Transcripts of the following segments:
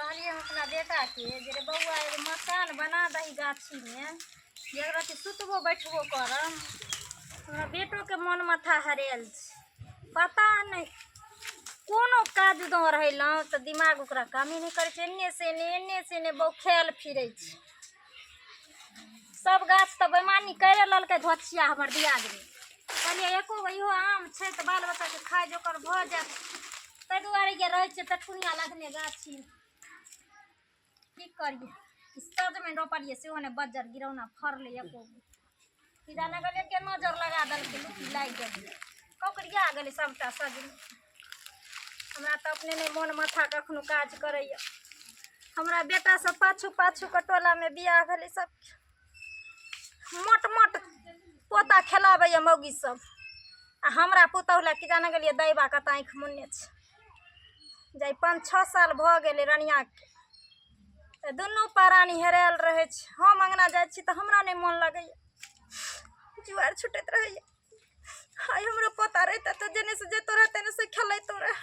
कहलियै हम अपना बेटाके जे रे बौआ एगो मकान बना दही गाछीमे जे एक रत्ती सुतबो बैठबो करब। हमरा बेटोके मोन माथा हरायल छै, पता नहि कोनो काज दऽ रहलहुँ तऽ दिमाग ओकरा कामे नहि करै छै। एन्ने से एन्ने, एन्ने से एन्ने बौखायल फिरै छै। सब गाछ तऽ बेमानी करि लेलकै धोछिया हमर दियादनी। कहलियै एको गो इहो आम छै तऽ बाल बच्चाके खाइ जोकर भऽ जायत, ताहि दुआरे जे रहै छियै पेटकुनिया लगने गाछी। की करियै, सजमनि रोपलियै सेहो नहि बज्जर गिरौना फड़लै एको गो। की जाने गेलियै के नजर लगा देलकै, लुक्की लागि गेलै, ककरिया गेलै सबटा सजमनि। हमरा तऽ अपने नहि मोन माथा कखनो काज करैए। हमरा बेटा सब पाछू पाछू के टोलामे बियाह भेलै, सब मोट मोट पोता खेलाबैए मौगी सब, आ हमरा पुतहु लए की जाने गेलियै दैबा कतऽ आँखि मुनने छै। जाहि 5-6 साल भऽ गेलै रनियाके, तऽ दुनू प्राणी हेरायल रहै छै। हम अङ्गना जाइ छी तऽ हमरा नहि मोन लगैए, जुआर छुटैत रहैए। आइ हमरो पोता रहितै तऽ जेने से जैतो रहै तेने से खेलैतो रहै।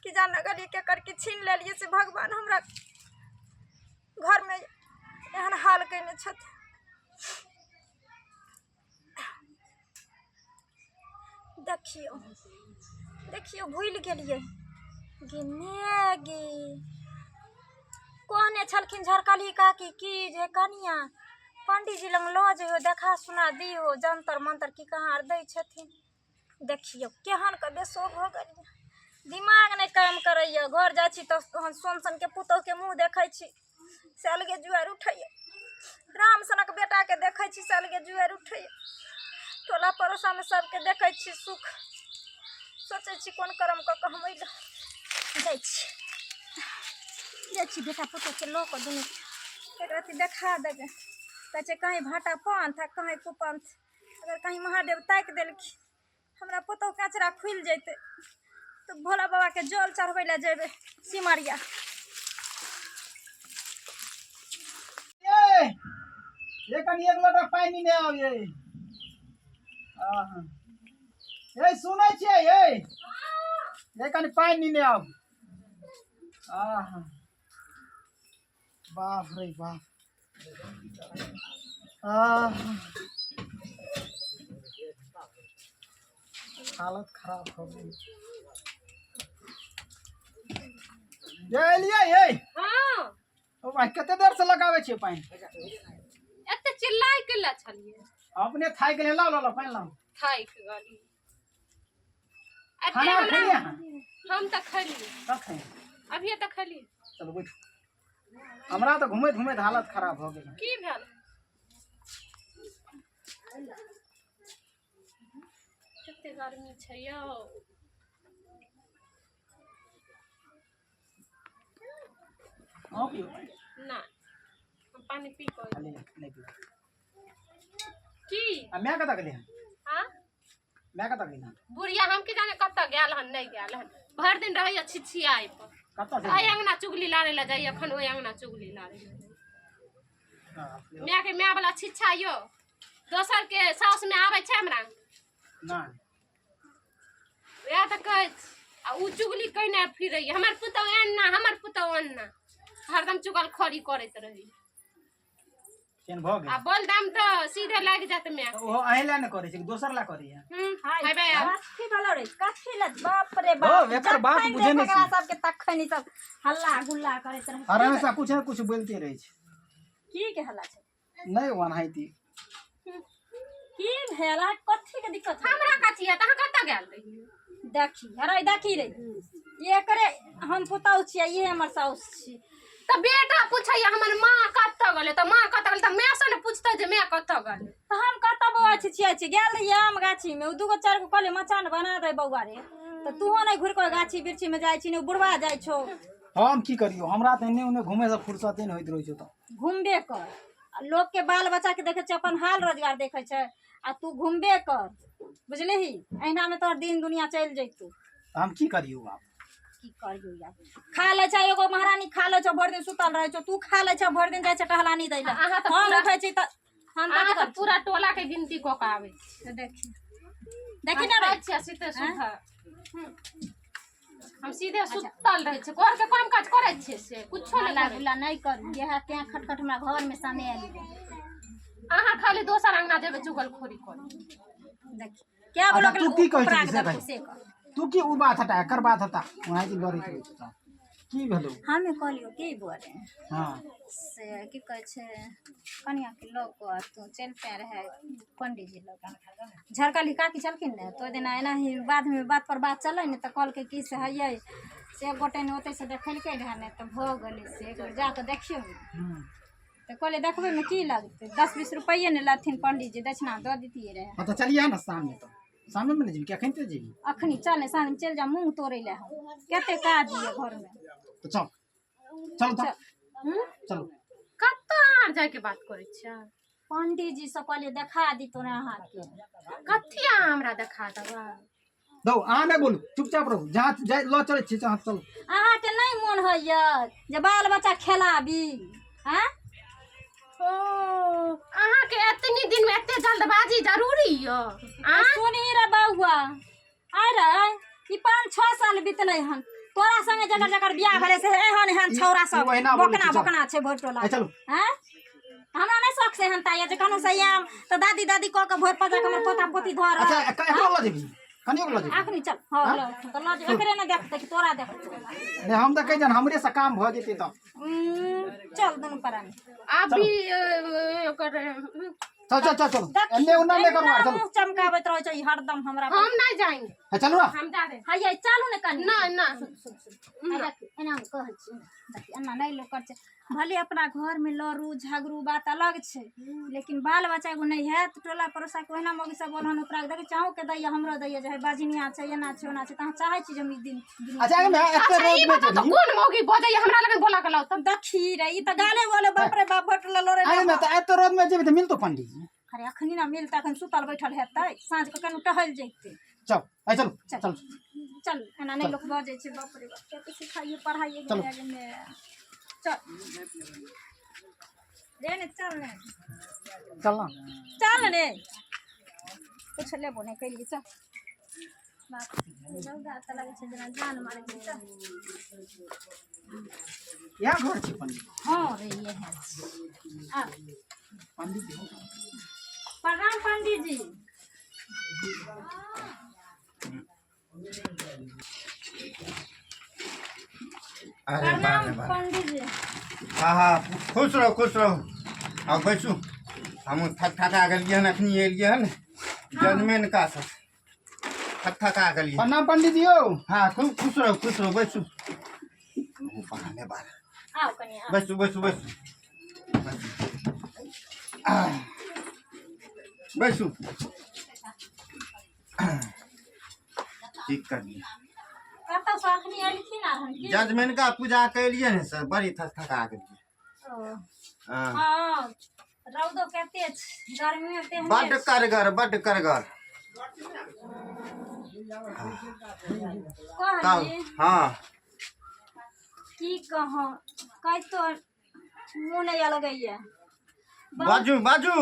की जाने गेलियै केकर की छीन लेलियै से भगवान हमरा घरमे एहन हाल कयने छथि। देखियौ देखियौ, भूलि गेलियै गे माय गे। कहने छलखिन झरकलही काकी की जे कनिया पंडीजी लग लऽ जइयो, देखा सुना दिहो, जन्तर मंतर की कहाँ आर दै छथिन। देखियौ केहन के बेसो भऽ गेलियै, दिमाग नहि काम करैए। घर जाइ छी तऽ तहन सोन सनके पुतोहुके मुँह देखै छी से अलगे जुआरि उठैए, राम सनक बेटाके देखै छी से अलगे जुआरि उठैए, टोला पड़ोसामे सबके देखै छी सुख, सोचै छी कोन करम कऽ कऽ हम अयलहुँ। जाइ छी जाइ छी बेटा पुतोहुके लऽ कऽ दुनू एक रत्ती देखा देबै। कहै छै कहीं भाटा पंथ आ कहीं कुपंथ। अगर कहीं महादेव ताकि देलखिन हमरा पुतोहुके अँचरा खुलि जेतै तऽ भोला बाबाके जल चढ़बै लए जेबै सिमरिया। ये ये कनी एक लोटा पानि ने आउ ये। आहा ये सुनै छियै ये, ये कनी पानि ने आउ। आहा बाप रे बाप। आहा हालत खराब हो गेल। ये एलियै ये। हाँ। ओ भाई कते देर से लगाबै छियै पानि? एते चिल्लाय के ला छलियै। अपने थाकि गेलै। लाओ लाओ लाओ पानि लाओ। थाकि गेली। एते खाना हमरा खेलियै अहाँ? हम तऽ खेलियै। कखन? अभिये तऽ खेलियै। चलू बैठू। हमरा तऽ घुमैत घुमैत हालत खराब भऽ गेल। की भेल? कते गर्मी छै यौ। अहूँ पियू? नहि, हम पानि पी कऽ आ, ले, नहि पियू। की आ माय कतऽ गेलै हन? हाँ? माय कतऽ गेलै हन? बुढ़िया हम की जाने कतऽ गेल हन, नहि गेल हन। भरि दिन रहैया छिछियाइ पर। कतऽ एहि छै? अंगना चुगली लारै लए जाइया, एखन ओहि अंगना चुगली लारै लए जाइया। बाप रे। माय के माय वाला छिछा यौ दोसर के साउस में आबै छै हमरा? नहि। वएह तऽ कहै छी। आ उ चुगली कयने फिरैया, हमर पुतहु एना हमर पुतहु ओना, हरदम चुगलखोरी करैत रहैया। केहन भऽ गेल? आ बोल दाम तऽ सीधे लागि जायत माय। तऽ ओहो अहीं लए ने करै छै कि दोसर लए करैया? हूँ, हाय, हेबे आब। कथी भेलो रे? कथी ले? बाप रे बाप। हौ, एकर बात जखन बुझै नहि देख एकरा छी। सबके तखन ई सब हल्ला गुल्ला करैत रहै। हर हमेशा कुछ ने कुछ बोलते रहै छै। की के हल्ला छै? नहि ओनाहिते। की भेल? अहाँ कथी के दिक्कत भेल? हमरा कथी है? तऽ अहाँ कतऽ गेल रहियै? देखी अरे देखी रे, एकरे हम पुतहु छियै, ई हमर साउस छी। तऽ बेटा पूछैया हमर माँ कतऽ गेलै, तऽ माँ कतऽ गेलै, तऽ माय से ने पूछतै जे माय कतऽ गेलै। तऽ हम कतऽ बौआ छी छियै छी गेल रहियै आम गाछी में, ओ दूगो चारि गो कहलियै मचान बना दे बौआ रे, तऽ तूहो नहि घुरि कऽ गाछी बिरछी में जाइ छी ने, ओ बुढ़वा जाइ छौ। हम की करियौ, हमरा तऽ एन्ने ओन्ने घुमै से फुर्सते नहि होइत रहै छै। तऽ घुमबे कर, आ लोकके बाल बच्चाके देखै छै अपन हाल रोजगार देखै छै, आ तू घुमबे कर, बुझलिही? अहिनामे तोहर दिन दुनिया चलि जैतौ। तऽ हम की करियौ आब? की करियौ यार, खा लै छै एगो महारानी, खा लै छौ भरि दिन सुतल रहै छौ, तू खा लै छौ भरि दिन जाइ छै टहलानी दै लए। अहाँ तऽ हम पूरा- उठै छी तऽ हम अहाँ कथी तऽ करै पूरा टोला के गिनती कऽ के आबै छी। छी? देखी देखी ने रे। खाइ छियै सीते सुधा। हम सीधे सुतल रहै छियै, घरके काम काज करै छियै से कुछो नहि हल्ला करै। गुल्ला नहि करू, इएह तें खटखट हमरा घरमे समेल। अहाँ खाली दोसर अंगना जेबै चुगलखोरी करै। देखी क्या बोलो। अच्छा, तू की कहै उपरा छही के से देखू कही। से कह। तू की ओ बात हटा, एकर बात हटा, वहाँ की लड़ैत रहै छै, की भेलौ? हमे कहलियौ की बोले। हँ। से की कहै छै, कनियाके लऽ कऽ तू चलिते रहै पंडीजी लग। झरकली काकी छलखिन ने, तऽ ओहि दिना एनाही बादमे बात पर बात चललै ने, तऽ कहलकै की से हैयै से एक गोटे ने ओतहिसँ देखेलकै रहए ने, तऽ भऽ गेलै, से एक बेर जा कऽ देखियौ ने। तऽ कहलियै देखबैमे की लगतै, 10-20 रुपैए ने लेथिन पंडीजी, दक्षिणा दऽ दितियै रहए। हँ, तऽ चलिए ने शाममे, तऽ शाममे ने जेबही कि एखन जेबही? अखनी चल ने, साँझमे चलि जा मूँग तोड़ै लए, हम कते काज यऽ घरमे। तऽ चल चल तऽ। हूँ। चल। कतऽ अहाँ जायके बात करै छियै? पंडीजी से कहलियै देखा दी तोरा अहाँके। कथी अहाँ हमरा देखा देबै? दौ, अहाँ नहि बोलू, चुपचाप रहू, जहाँ जाय लऽ चलै छी तहाँ चलू। अहाँके नहि मोन होइए जे बाल बच्चा खेलाबी? आँय? ओ अहाँके एतनी दिन में एते जल्दबाजी जरूरी यऽ? आ सुनही रे बौआ, आय रे, ई 5-6 साल बीतलै हन, तोरा संगे जकर जकर बियाह भेलै से एहन एहन छौड़ा सब ई ओहिना बोलै बोकना छै, चल। बोकना छै भरि टोला। ए, चलू। आँय, हमरा नहि शौक से एहन ताइया जे कनो से आयब तऽ दादी दादी कऽ के भरि पजा के हमर पोता पोती धर। अच्छा, एकरो लऽ जेबही, कनियो के लऽ जेबही? अखनी चल। हँ, लऽ तऽ लऽ जेबै, एकरे ने देखतै कि तोरा देखतै? नहि, हम तऽ कहै छियनि हमरे से काम भऽ जेतै तऽ। चल दुनू प्राणी। अभी ओकर चल चल चल चल, एन्ने ओन्ने नहि करू आर, चलू। मुँह चमकाबैत रहै छै ई हरदम हमरा पर। हम नहीं जाएंगे। हे, चलू ना। हम जा रहे हैं। हैया चलू ने कनी। ना ना। सुन सुन सुन, आ देखी, एना हम कहै छी, देखी एना नहि लोक करै छै, भले अपना घरमे लड़ू झगड़ू बात अलग छै, लेकिन बाल बच्चा एगो नहि हैत, टोला पड़ोसा के ओहिना मौगी सब बोलहन उपरा के देखै छै, अहूँके दैया, हमरो दैया, जे हे बजनिया छै, एना छै, ओना छै, तऽ अहाँ चाहै छी जे हम ई दिन अच्छा, एहिमे एते अच्छा, ई रोज में बताओ तो जेबही? कौन मौगी बजैया हमरा लगन बोला के लाओ तब। देखी रे, ई तऽ गाले बोले, बाप रे बाप, भटला लड़े। एहिमे तऽ एते रोज में जेबही तऽ मिलतो पंडीजी? अरे, अखनी ना मिलतै, अखन सुतल बैठल हेतै, साँझ के कनु टहल जैतै। चल, आइ चलू। चल। चल। चल, एना नहि लोक बजै छै, बाप रे बाप, कते सिखाइए पढ़ाइए। चलो। गेलै, चल रे ने, चल ने। चल ना। चल ने, कुछ लेबो नहि कैलियै, चल। बाप रे, रौदा तऽ लगै छै जेना जान मारै छै, चल। इएह घर छै पंडीजी? हँ रे, इएह छै, आ। पंडीजी हो। प्रणाम पंडीजी। अरे बाप प्रणाम रे बाप। पंडीजी। हाँ हाँ, खुश रहो, खुश रहो, आउ बैसू। हम थक थका गेलियै हन, अखनी एलियै हन जजमेन का सब, थक थका गेलियै। प्रणाम पंडीजी यौ। हाँ, खूब खुश रहो, खुश रहो, बैसू। ओ बहाने बार। आउ कनि आउ। बैसू बैसू बैसू बैसू। आह, बैसू। ठीक करलियै। कतऽसँ अखनी एलखिन हन की? जजमेन का पूजा केलियै ने सर, बड़ी थक थका गेलियै। ओ। हाँ। हँ, रौदो कते छै, गर्मियो तेहने बड्ड छै। करगर, बड्ड करगर। तब कहली। हाँ। की कहूँ, कहितो मुँह नहि लगैया। बाजू बाजू।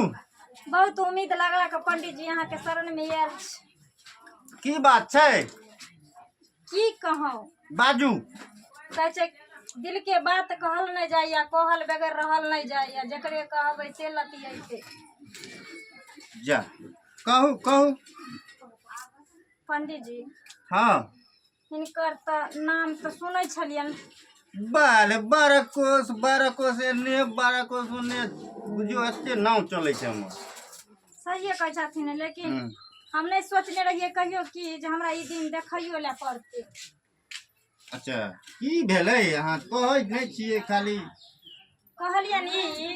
बहुत उम्मीद लगला के पंडीजी अहाँके शरण में आयल छी। की बात छै? की कहूँ। बाजू। कहै छै दिल के बात कहल नहि जाइया, कहल बगैर रहल नहि जाइया, जकरे कहबै से लतियैते। जा, कहू कहू। पंडीजी। हाँ। हिनकर तऽ नाम तऽ सुनै छलियनि। बाल 12 कोस, 12 कोस एन्ने, 12 कोस ओन्ने, बुझियौ एते नाव चलै छै हमर। सहिए कहै छथिन, लेकिन हम नहि सोचने रहियै कहियो कि जे हमरा ई दिन देखैयो लए पड़तै। अच्छा, की भेलै? अहाँ कहै नहि छियै खाली। कहलियनि ई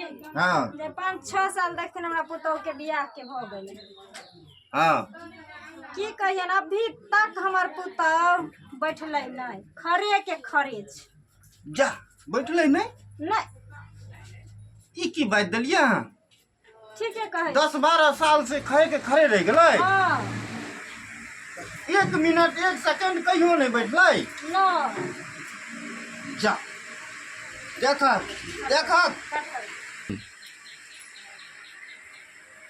जे 5-6 साल देखथिन हमरा पुतोहु के बियाह के भऽ गेलै। की कहियनि, अभी तक हमर पुतोहु बैठलै नहि, खड़े के खड़े छै। जा, बैठलै नहि? नहि। ई की बाजि देलियै अहाँ? ठीके कहै। 10-12 साल से खड़े के खड़े रहि गेलै? हँ। एक मिनट, एक सेकंड कहियो नहि बैठलै? नहि। जा, देखक देखक,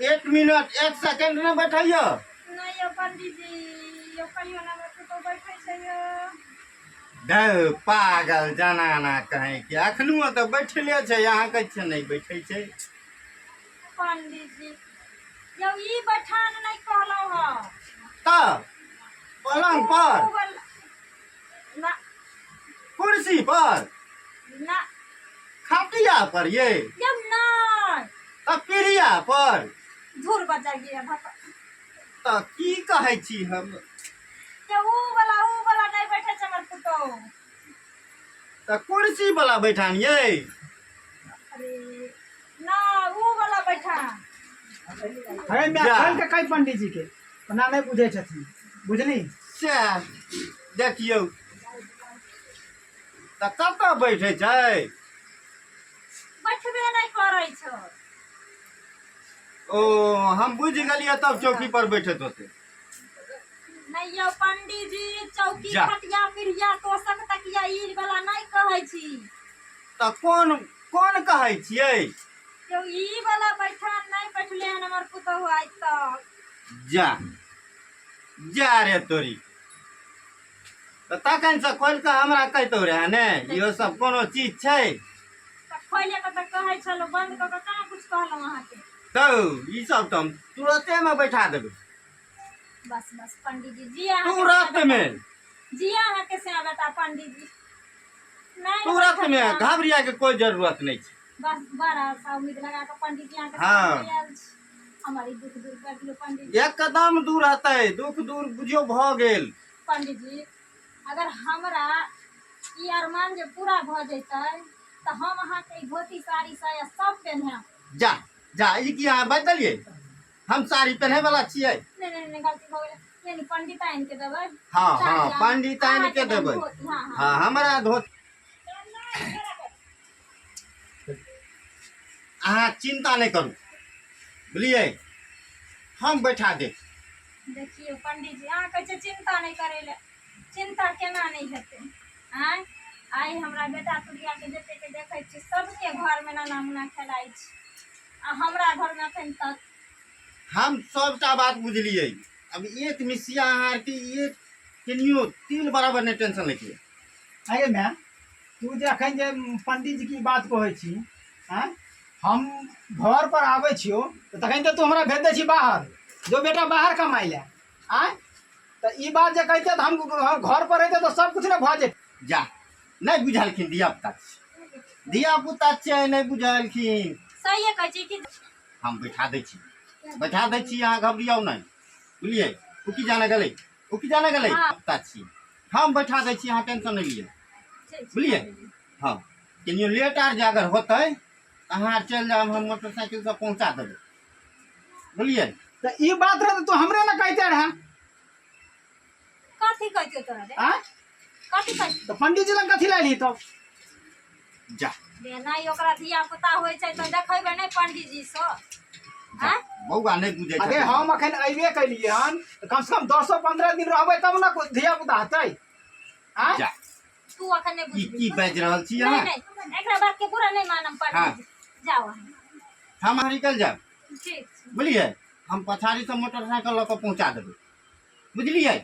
एक मिनट, एक सेकंड नहि बैठैया? नहि यौ पंडीजी, यौ कहियो ने हमर पुतोहु बैठै छै यौ। धौ पागल जनाना कहे कि अखनो तऽ बैठले छै अहाँ कहै छियै नहि बैठै छै पंडीजी यौ ई बैठान नहि कहलहुँ हँ तऽ पलंग पर उ वाला- ना कुर्सी पर ना खटिया पर ये यौ नहि तऽ पीढ़िया पर धूर बजाइए भक तऽ की कहै छी हम यौ उ वाला उ वाला नहि बैठे छै हमर पुतोहु तऽ कुर्सी वाला बैठान ये अरे ना उ वाला बैठान अरे मैं जा। खोल के कहि पंडीजी के ओना नहि बुझै छथिन बुझली सएह देखियौ तऽ कतऽ बैठे छै बैठबे नहि करै छौ ओ हम बुझि गेलियै तब चौकी पर बैठैत होतै नहि यौ पंडीजी चौकी जा। खटिया पिढ़िया तोसक तकिया ई वाला नहि कहै छी तऽ कोन कोन कहै छियै यौ ई वाला बैठान नहि बैठले हन हमर पुतहु आइ तक जा जा रे तोरी तऽ तखन से खोलि कऽ हमरा कहितो रहए ने इहो सब कोनो चीज छै तऽ खोले कऽ तऽ कहै छलहुँ बन्द कऽ कऽ कहाँ कुछ कहलहुँ अहाँके तऽ ई सब तऽ हम तुरते मे बैठा देबै बस बस पंडीजी जी अहाँके तुरत मे जी अहाँके से बेटा पंडीजी नहि तुरत मे घबरिया के कोई जरूरत नहि छै बस बड़ा सा उम्मीद लगा कऽ पंडीजी अहाँके हाँ। सामने आयल छी हमर ई दुख दूर कर दियौ पंडीजी एकदम दूर हेतै दुख दूर बुझियौ भऽ गेल पंडीजी अगर हमरा ई अरमान जे पूरा भऽ जैतै तऽ हम अहाँके ई धोती साड़ी साया सब पेन्हायब जा जा ई की अहाँ बाजि देलियै हम साड़ी पहिने वाला छियै नहि नहि नहि गलती भऽ गेलै नहि नहि पंडित आनि के देबै हाँ हाँ साड़ी पंडित आनि अहाँके के देबै धोती, हाँ हाँ हाँ हमरा धोती अहाँ चिन्ता नहि करू बुझलियै हम बैठा देब देखियौ पंडीजी अहाँ कहै छियै चिन्ता नहि करै लए चिन्ता केना नहि हेतै आँय आइ हमरा बेटा तुरियाके जतेक देखै छी सबके घरमे नाना मुना खेलाइ छै आ हमरा घरमे एखन तक हम सबटा बात बुझलियै अब एक मिसिया अहाँ आरके एक केनियो तिल बराबर नहि टेंशन लैके अरे माय तू जे अखन जे पंडीजी की बात कहै छी आँय हम घर पर आबै छियौ तऽ तखन तऽ तू हमरा भेज दै छी बाहर जो बेटा बाहर कमाइ लए आँय तऽ ई बात जे कहिते तऽ हम घर पर रहिते तऽ सब किछु ने भऽ जेतै जा नहि बुझलखिन धिया पुता धिया पुता छियै नहि बुझलखिन सहिए कहै छी कि हम बैठा दै छी बैठा दै छी अहाँ घबरियौ नहि बुझलियै ओ की जाने गेलै ओ की जाने गेलै हाँ। पुता छी हम बैठा दै छी अहाँ टेंशन नहि लिअ ठीक छै बुझलियै हँ कनियो लेट आर जे अगर होतै तऽ अहाँ आर चलि जायब हम मोटरसाइकिलसँ पहुँचा देबै बुझलियै तऽ ई बात रहै तऽ तू हमरे ने कहिते रहे कथी कहतियौ तोरा रे आँय कथी कहतियौ तऽ पंडीजी लग कथी लए एलही तब जा रे नहि ओकरा धिया पुता होइ छै तऽ देखेबै नहि पंडीजी सँ जा आँय बौआ नहि बुझै अरे छथिन। हम अखन अयबे केलियै हन तऽ कम से कम दसो 15 दिन रहबै तब ने धिया पुता हेतै आँय जा तू अखन नहि की बुझबही की बाजि रहल छी नहि अहाँ नहि एकरा बात के बुरा नहि मानम पंडीजी जाओ अहाँ हम अहाँ निकलि जायब ठीक छै बुझलियै हम पछाड़ीसँ मोटरसाइकिल लऽ कऽ पहुँचा देबै बुझलियै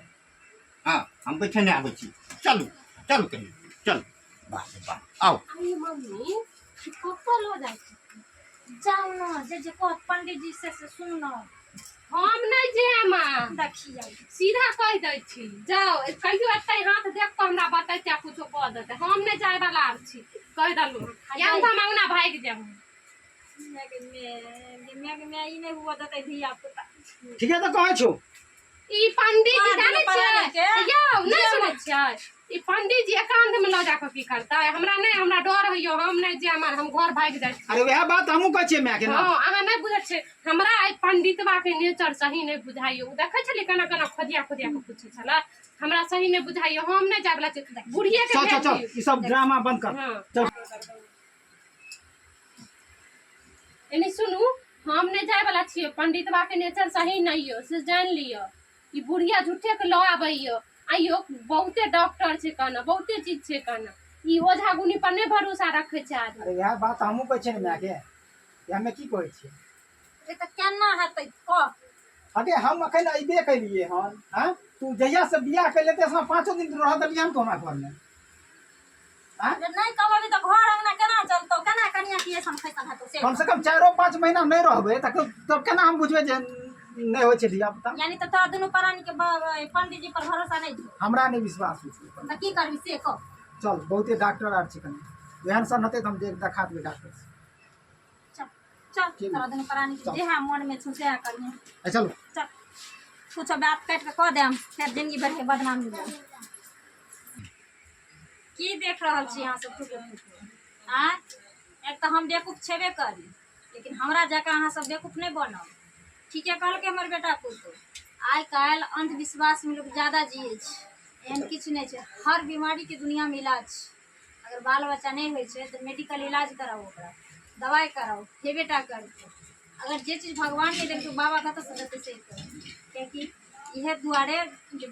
हँ हम बैठेने आबै छी चलू चलू कही चलू वाह रे वाह आउ अरे मम्मी ई कतऽ लऽ जाइ छै जाउ ने जे जे कहत पंडीजी से से सुनू हम नहि जायब देखियौ सीधा कहि दै छी जाओ कहियो एतै हाथ देख कऽ हमरा बतैते आ कुछो कऽ देतै हम नहि जाय वाला आर छी कहि देलहुँ या तऽ हम अंगना भागि जायब गे मे ई नहि हुअ देतै धिया पुता ठीके तऽ कहै छौ ई पंडीजी हाँ, जानै दुनू प्राणी छियै के। यौ नहि सुनै छियै ई पंडीजी एकांत में लऽ जाकऽ की करतै हमरा नहि हमरा डर होइयो हम नहि जायब हम घर भागि जाइ छी अरे वएह बात हमहूँ कहै छियै मायके ने हँ अहाँ नहि बुझै छियै हमरा एहि पंडितबा के नेचर सही नहि बुझाइयो ओ देखै छलियै केना केना खोदिया खोदिया कऽ पूछै छलै हमरा सही नहि बुझाइयो हम नहि जाय वला छी बुढ़िए के चल चल भेज चल दियौ ई सब ड्रामा बंद कर हँ चल एने सुनू हम नहि जाय वाला छियै पंडितबा के नेचर सही नहि यौ से जानि लिअ ई बुढ़िया झूठे के लऽ आबैयो आइयो बहुते डॉक्टर छै कहना बहुते चीज छै कहना ई ओझा गुनी पर नहि भरोसा रखै छै आदमी अरे वएह बात हमहूँ कहै छियै ने मायके हमे की कहै छियै रे तऽ केना हेतै कह अरे हम अखन अयबे केलियै हन आँय तू जहिया से बियाह कैले ते 5 दिन रह देलियै हन तू हमरा घरमे आँय? जे नहि कमेबी तऽ घर अंगना केना चलतौ, केना कनिया की ऐसन फैसन हेतौ से? कम से कम 4-5 महीना नहि रहबै तब केना हम बुझबै जे नहि होइ छै धिया पुता? यानी तऽ तोरा दुनू प्राणी के पंडीजी पर भरोसा नहि छौ? हमरा नहि विश्वास होइ छै। तऽ की करबी से कह। चल, बहुते डॉक्टर आर छै, कनि एहन सन हेतै तऽ हम देख देखा देबै डॉक्टर से। चल चल, तोरा दुनू प्राणी के जेहा मन में छौ सेहा करिहे। चलो चल, कुछ बात काटि कऽ कऽ देम, फेर जिंदगी भर के बदनामी हो। की देख रहल छी अहाँ सब टुकुर टुकुर? आँय, एक तऽ हम बेवकूफ छेबे करी, लेकिन हमरा जकाँ अहाँ सब बेवकूफ नहि बनब। ठीके कहलकै हमर बेटा पुतहु, आइ काल्हि अंधविश्वासमे लोक ज्यादा जियै छै। एहन किछु नहि छै, हर बीमारीके दुनिआँमे इलाज छै। अगर बाल बच्चा नहि होइ छै तऽ मेडिकल इलाज कराउ, ओकरा दवाइ कराउ, हेबे टा करतै। अगर जे चीज भगवान नहि देलकै, बाबा कतऽसँ देतै से कहू? कियाकि इएह दुआरे जे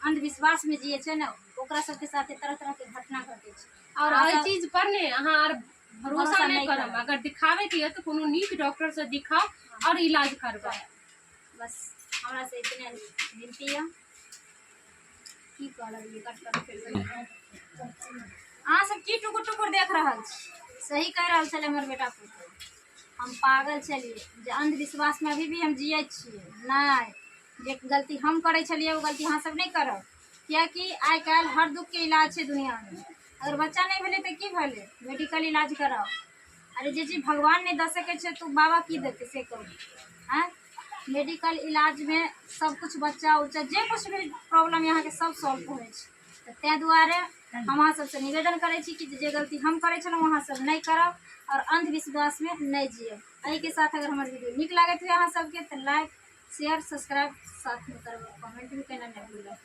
अंधविश्वासमे जियै छै ने, ओकरा सबके साथे तरह तरहके घटना घटै छै। और अहाँ एहि सब चीज पर ने अहाँ आर भरोसा भरोसा नहि नहि करब। करब। अगर दिखावे के यऽ तऽ कोनो नीक डॉक्टर से दिखाउ और इलाज करबाउ। बस हमरा से इतने विनती यऽ। की कहलियै, कट कट फेर। अहाँ सब की टुकुर टुकुर देख रहल छी? सही कहि रहल छलै हमर बेटा पुतहु, हम पागल छलियै जे अंधविश्वासमे अभी भी हम जियै छियै। नहि, जे गलती हम करै छलियै ओ गलती अहाँ सब नहि करब, कियाकि आइ काल्हि हर दुःखके इलाज छै दुनिआँमे। अगर बच्चा नहि भेलै तऽ की भेलै? मेडिकल इलाज कराउ। अरे, जे चीज भगवान नहि दऽ सकै छै तऽ ओ बाबा की देतै से कहू? आँय, मेडिकल इलाजमे सब कुछ, बच्चा उच्चा जे कुछ भी प्रॉब्लम अहाँके सब सॉल्व होइ छै। तऽ ताहि दुआरे हम अहाँ सबसँ निवेदन करै छी कि जे गलती हम करै छलहुँ अहाँ सब नहि करब आओर अंधविश्वासमे नहि जियब। एहिके साथ अगर हमर वीडियो नीक लागैत हुए अहाँ सबके तऽ लाइक, शेयर, सब्सक्राइब साथमे करब, कमेंट भी केना नहि भूलब।